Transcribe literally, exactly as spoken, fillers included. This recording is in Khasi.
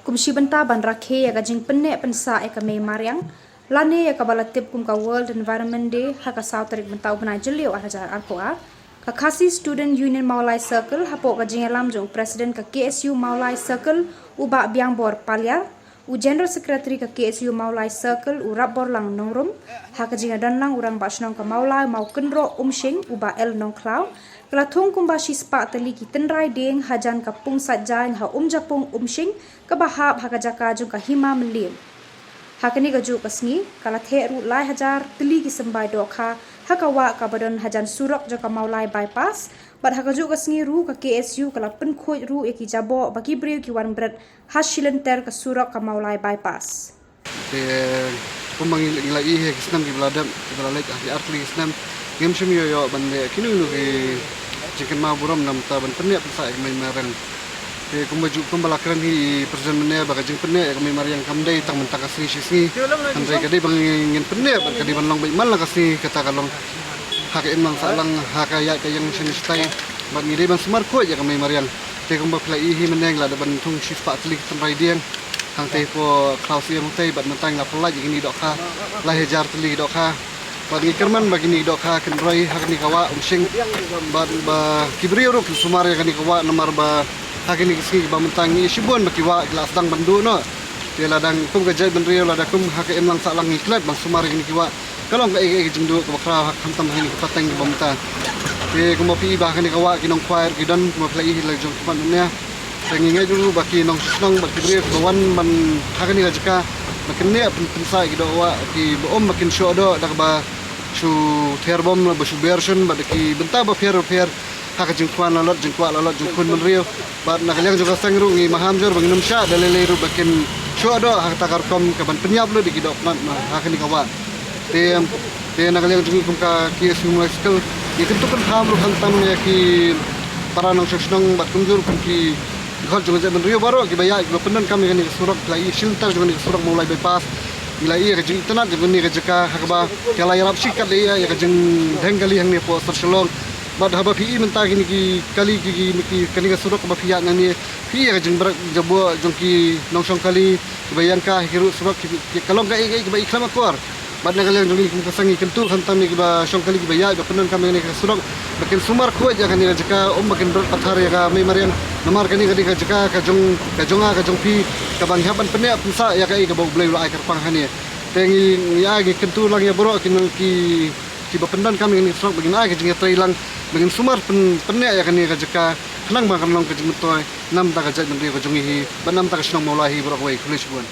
Kum shi bynta ban rakhe ïa ka jingpynneh pynsah ïa ka mei mariang, lane ïa kaba la tip kum ka World Environment Day ha ka saw tarik mynta u bnai Jylliew ar hajar arphew ar, ka Khasi Student Union Mawlai Circle, hapoh ka jingïalam jong u President ka K S U Mawlai Circle, u Bah Biangbor Paliar, u General Secretary ka K S U Mawlai Circle, u Rapborlang Nongrum, ha ka jingïadon lang u Rangbah Shnong ka Mawlai Mawkynroh Umshing, u Bah L Nongkhlaw, ka la thung kumba shispah tylli ki tynrai dieng hajan ka Pung Saitjaiñ ha Umjapung Umshing, kaba hap ha ka jaka jong ka Hima Mylliem. Ha kane kajuh ka sngi, ka la theh ruh lai hajar tylli ki symbai dohkha ha ka wah kaba don hajan surok jong ka Mawlai Bypass, bad ha kajuh ka sngi ruh ka K S U ka la pynkhuid ruh ïa ki jaboh ba ki briew ki wan bret ha shilynter ka surok ka Mawlai Bypass. Te kumba ngi, ngi la ïohi ha ki snem kiba la dep, kiba la leit, ha ki artylli ki snem, ngim shym ïoh ïoh ban leh kino kino ki jingkynmaw burom namar ban pynneh pynsah ïa ka mei mariang. Te kumba ju, kumba la kren hi i President mynne ba ka jingpynneh ïa ka mei mariang kam dei tang mynta ka sngi shi sngi. Hynrei ka dei ba ngin pynneh bad ka dei ban long beit man la ka sngi, kata ka long ha ka imlang sahlang, ha ka ïaid ka ïeng shane shatai. Bad ngi dei ban sumar khuid ïa ka mei mariang. Te kumba phi la ïohi mynne ngi la dep ban thung shispah tylli ki tynrai dieng. Hangtei hapoh Khlaw Syiem hangtei bad mynta ngi la pynlait ïa kine ki dohkha, lai hajar tylli ki dohkha. Bad ngi kyrmen ba kine ki dohkha kin roi ha kane ka wah Umshing. Bad ba ki briew ruh kin sumar ïa kane ka wah namar ba ha kine ki sngi kiba mynta ngi ïohi shibun ba ki wah ki la sdang ban duh noh. Te lada kum ka jaitbynriew, lada kum ha ka imlang sahlang ngi klet ban sumar ïa kine ki wah, ka long kaei kaei ka jingduh kaba khraw ha, khamtam ha kine ki pateng kiba mynta. Te kumba phi i ba ha kane ka wah ki nongkhwai ruh ki don, kumba phi la ïohi la jong ki pat mynne. Te ngi ngeit ruh ba ki nongshong shnong bad ki briew kiba wan ban ha kane ka jaka ba kin neh pyn, pynsah ïa ki doh wah kiba ym ba kin shoh doh da kaba shu ther bom, ba shu ber shun bad da ki bynta bapher bapher ha ka jingkwah lalot, jingkwah lalot jong khun bynriew. Bad na ka liang jong ka seng ruh ngi maham jur ba ngin ym shah da lei lei ruh ba kin shoh doh ha kata ka rukom ka ban pynïap lut ïa ki dohkha ha kane ka wah. Te, te na ka liang jong ngi kum ka K S U Mawlai Circle, ngi kyntu kynpham ruh khamtam ïa ki para nongshong shnong bad kumjuh ruh kum ki khot jong ka jaitbynriew baroh kiba ïaid kiba pyndonkam ïa kane ka surok, la ïa shilynter jong kane ka surok Mawlai Bypass. Ngi la ïa ka jingitynnad jong kane ka jaka ha kaba ka la ïarap shikatdei ïa ka jingdheng kali hangne hapoh sor Shillong. Bad haba phi i mynta kine ki kali ki, ki, ki, kane ka surok kaba phi ïaid nangne, phi i ïa ka jingbrek jaboh jong ki nongshong kali kiba ïeng ka ha ki ruh surok ki, ki, ka long kaei kaei kaba i khlem akor. Bad na ka liang jong ngi kum ka seng ngi kyntu khamtam ïa kiba shong kali kiba ïaid ba pyndonkam ïa kane ka surok ba kin sumar khuid ïa kane ka jaka, ym ba kin bret pathar ïa ka mei mariang. Namar kane ka dei ka jaka ka jong, ka jong nga ka jong phi, kaba ngi hap ban pynïap pynsah ïa kaei kaba U Blei u la ai kyrpang hangne. Te ngi, ngi ai, ngi kyntu lang ïa baroh ki, ki, kiba pyndonkam ïa kane ka surok ba ngin ai ka jingïatreilang ba ngin sumar pyn, pynïap ïa kane ka jaka khnang ba kan long ka jingmyntoi namar ka jaitbynriew ka jong ngi hi bad namar ka shnong Mawlai hi baroh kawei. Khublei shibun.